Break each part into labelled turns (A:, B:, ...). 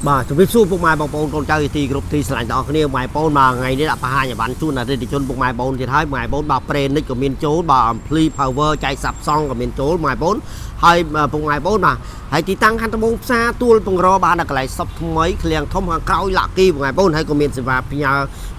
A: បាទជំរាបសួរពុកម៉ែបងប្អូនកូនចៅជាទីគោរពទីស្រឡាញ់ទាំងអស់គ្នាម៉ែបងប្អូនបាទថ្ងៃនេះដាក់បង្ហាញអីវ៉ាន់ជូនអតិថិជនពុកម៉ែបងប្អូនទៀតហើយម៉ែបងប្អូនបាទប្រេនិចក៏មានចូលបាទអំភ្លី power ចែកសាប់សង់ក៏មានចូលម៉ែបងប្អូនហើយពុកម៉ែបងប្អូនបាទហើយទីតាំងខាងត្បូងផ្សារទួលពង្របាទនៅកន្លែងសុបថ្មីឃ្លាំងធំខាងក្រោយឡាគីពុកម៉ែបងប្អូនហើយក៏មានសេវាផ្ញើ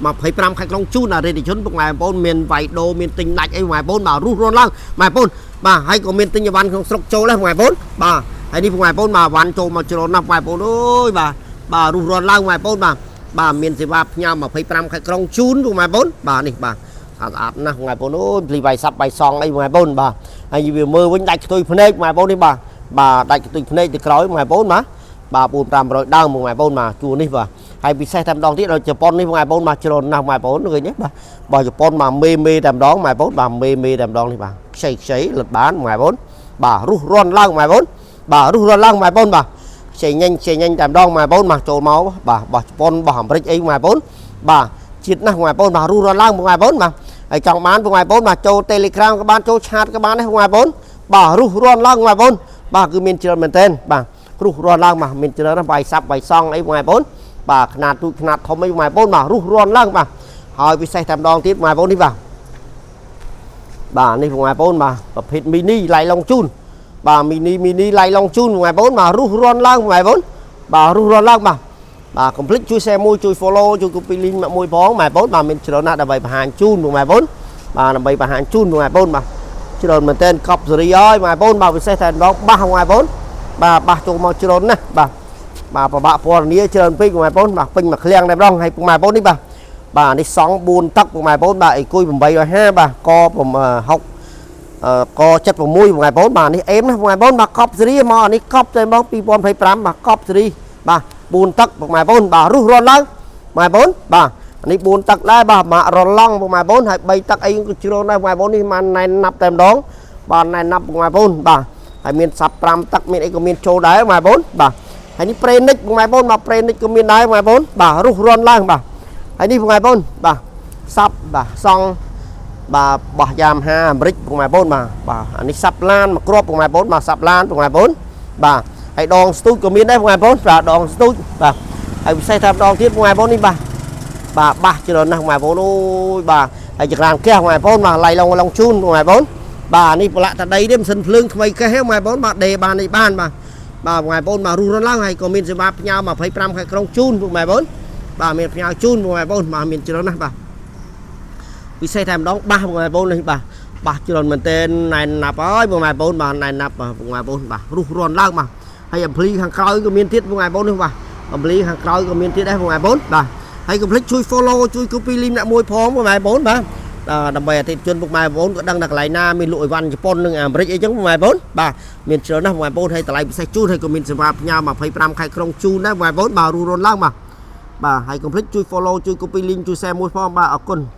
A: 25ខែក្រុងជូនអតិថិជនពុកម៉ែបងប្អូនមានវៃដូមានទិញដាច់អីម៉ែបងប្អូនបាទរុះរាន់ឡើងម៉ែបងប្អូនបាទហើយក៏មានទិញអីវ៉ាន់ក្នុងស្រុកចូលដែរម៉ែបងប្អូនបាទហើយនេះពុកម៉ែបងប្អូនបាទវ៉ាន់ចូលមកច្រើនណាស់ម៉ែបងប្អូនអើយបាទបាទរុះរាន់ឡើងម៉ែបងប្អូនបាទបាទមានសេវាផ្ញើ25ខែក្រុងជូនពុកម៉ែបងប្អូនបាទនេះបាទស្អាតស្អាតណាស់ម៉ែបងប្អូនអើយភ្លីបាយសាប់បាយសង់អីម៉ែបងប្អូនបាទហើយវាមើលវិញដាច់ខ្ទុយភ្នែកម៉ែបងប្អូននេះបាទបាទដាច់ខ្ទុយភ្នែកទៅក្រោយម៉ែបងប្អូនបាទបាទ4 500ដើមម៉ែបងប្អូនបាទជួនេះបាទហើយពិសេសតែម្ដងទៀតដល់ជប៉ុននេះម៉ែបងប្អូនបាទច្រើនណាស់ម៉ែបងប្អូនឃើញទេបាទបាទជប៉ុនបាទមេមេតែម្ដងម៉ែបងប្អូនបាទមេមេតែម្ដងនេះបាទខ្ចីខ្ចីលិតបានម៉ែបងប្អូនបាទរុះរាន់ឡើងម៉ែបងប្អូនបាទរុះរាន់ឡើងម៉ែបងប្អូនបាទខ្ចីញញខ្ចីញញតែម្ដងម៉ែបងប្អូនបាទចូលមកបាទបោះជប៉ុនបោះអាមេរិកអីម៉ែបងប្អូនបាទជាតិណាស់ម៉ែបងប្អូនបាទរុះរាន់ឡើងម៉ែបងប្អូនបាទហើយចង់បានពុកម៉ែបងប្អូនបាទចូល Telegram ក៏បានចូល chat ក៏បានដែរពុកម៉ែបងប្អូនបាទរុះរាន់ឡើងម៉ែបងប្អូនបាទគឺមានច្រើនមែនទែនបាទរុះរាន់ឡើងបាទមានច្រើនណាស់បាយសាប់បាយសង់អីពុកម៉ែបងប្អូនបាទខ្នាតទូចខ្នាតធំអីពុកម៉ែបងប្អូនបាទរុះរាន់ឡើងបាទហើយពិសេសតែម្ដងទៀតម៉ែបងប្អូននេះបាទបាទនេះពុកម៉ែបងប្អូនបាទប្រភេទ mini ឡៃឡុងជូនបាទ mini mini ឡៃឡុងជូនពុកម៉ែបងប្អូនបាទរុះរាន់ឡើងពុកម៉ែបងប្អូនបាទរុះរាន់ឡើងបាទបាទកុំភ្លេចជួយ share មួយជួយ follow ជួយ copy link មួយផងម៉ែបងប្អូនបាទមានច្រើនណាស់ដើម្បីបង្ហាញជូនពុកម៉ែបងប្អូនបាទដើម្បីបង្ហាញជូនពុកម៉ែបងប្អូនបាទច្រើនមែនទែនកប់សេរីហើយម៉ែបងប្អូនបាទពិសេសតែម្ដងបាសម៉ែបងប្អូនបាទបាសចូលមកច្រើនណាស់បាទបាទប្របាក់ពណ៌នាច្រើនពេកពុកម៉ែបងប្អូនបាទពេញមួយឃ្លាំងតែម្ដងហើយពុកម៉ែបងប្អូននេះបាទបាទនេះសង់4ទឹកពុកម៉ែបងប្អូនបាទអីគុយ850បាទក6ក76ពុកម៉ែបងប្អូនបាទនេះអេមណាពុកម៉ែបងប្អូនបាទកប់សេរីមកអានេះកប់តែម្ដង2025បាទកប់សេរីបាទ4ទឹកពុកម៉ែបងប្អូនបាទរុះរាន់ឡើងម៉ែបងប្អូនបាទនេះ4ទឹកដែរបាទម៉ាករឡង់ពុកម៉ែបងប្អូនហើយ3ទឹកអីក៏ជ្រុលដែរពុកម៉ែបងប្អូននេះបានណែនណាប់តែម្ដងបាទណែនណាប់ពុកម៉ែបងប្អូនបាទហើយមានសាប់5ទឹកមានអីក៏មានចូលដែរម៉ែបងប្អូនបាទហើយនេះប្រេនិចពុកម៉ែបងប្អូនបាទប្រេនិចក៏មានដែរម៉ែបងប្អូនបាទរុះរាន់ឡើងបាទហើយនេះពុកម៉ែបងប្អូនបាទសាប់បាទសង់បាទបោះយ៉ាមហាអាមេរិកពុកម៉ែបងប្អូនបាទបាទអានេះសាប់ឡានមកគ្រាប់ពុកម៉ែបងប្អូនបាទសាប់ឡានពុកម៉ែបងប្អូនបាទហើយដងស្ទូចក៏មានដែរពុកម៉ែបងប្អូនបាទដងស្ទូចបាទហើយពិសេសថាដងទៀតពុកម៉ែបងប្អូននេះបាទបាទបាសច្រើនណាស់ម៉ែបងប្អូនអូយបាទហើយចក្រានកះម៉ែបងប្អូនបាទឡៃឡុងឡុងជូនម៉ែបងប្អូនបាទនេះប្រឡាក់តដីទេម៉ាស៊ីនភ្លើងថ្មីកេះម៉ែបងប្អូនបាទដេបាននេះបានបាទបាទម៉ែបងប្អូនបាទរុះរន់ឡើងហើយក៏មានសេវាផ្ញើ25ខែក្រុងជូនពុកម៉ែបងប្អូនបាទមានផ្ញើជូនពុកម៉ែបងប្អូនបាទមានច្រើនណាស់បាទពិសេសតែម្ដងបាសពុកម៉ែបងប្អូននេះបាទបាសច្រើនមែនទែនណែនណាប់ហើយពុកម៉ែបងប្អូនបាទណែនណាប់ពុកម៉ែបងប្អូនបាទរុះរាន់ឡើងបាទហើយអំភ្លីខាងក្រោយក៏មានទៀតពុកម៉ែបងប្អូននេះបាទអំភ្លីខាងក្រោយក៏មានទៀតដែរពុកម៉ែបងប្អូនបាទហើយកុំភ្លេចជួយ follow ជួយ copy link អ្នកមួយផងពុកម៉ែបងប្អូនបាទដើម្បីអតិថិជនពុកម៉ែបងប្អូនក៏ដឹងថាកន្លែងណាមានលក់អីវ៉ាន់ជប៉ុននិងអាមេរិកអីចឹងពុកម៉ែបងប្អូនបាទមានច្រើនណាស់ពុកម៉ែបងប្អូនហើយតម្លៃពិសេសជូនហើយក៏មានសេវាផ្ញើ25ខែក្រុងជូនដែរពុកម៉ែបងប្អូនបាទរុះរាន់ឡើងបាទបាទហើយកុំភ្លេចជួយ follow ជួយ copy link ជួយ share មួយផងបាទអរគុណ។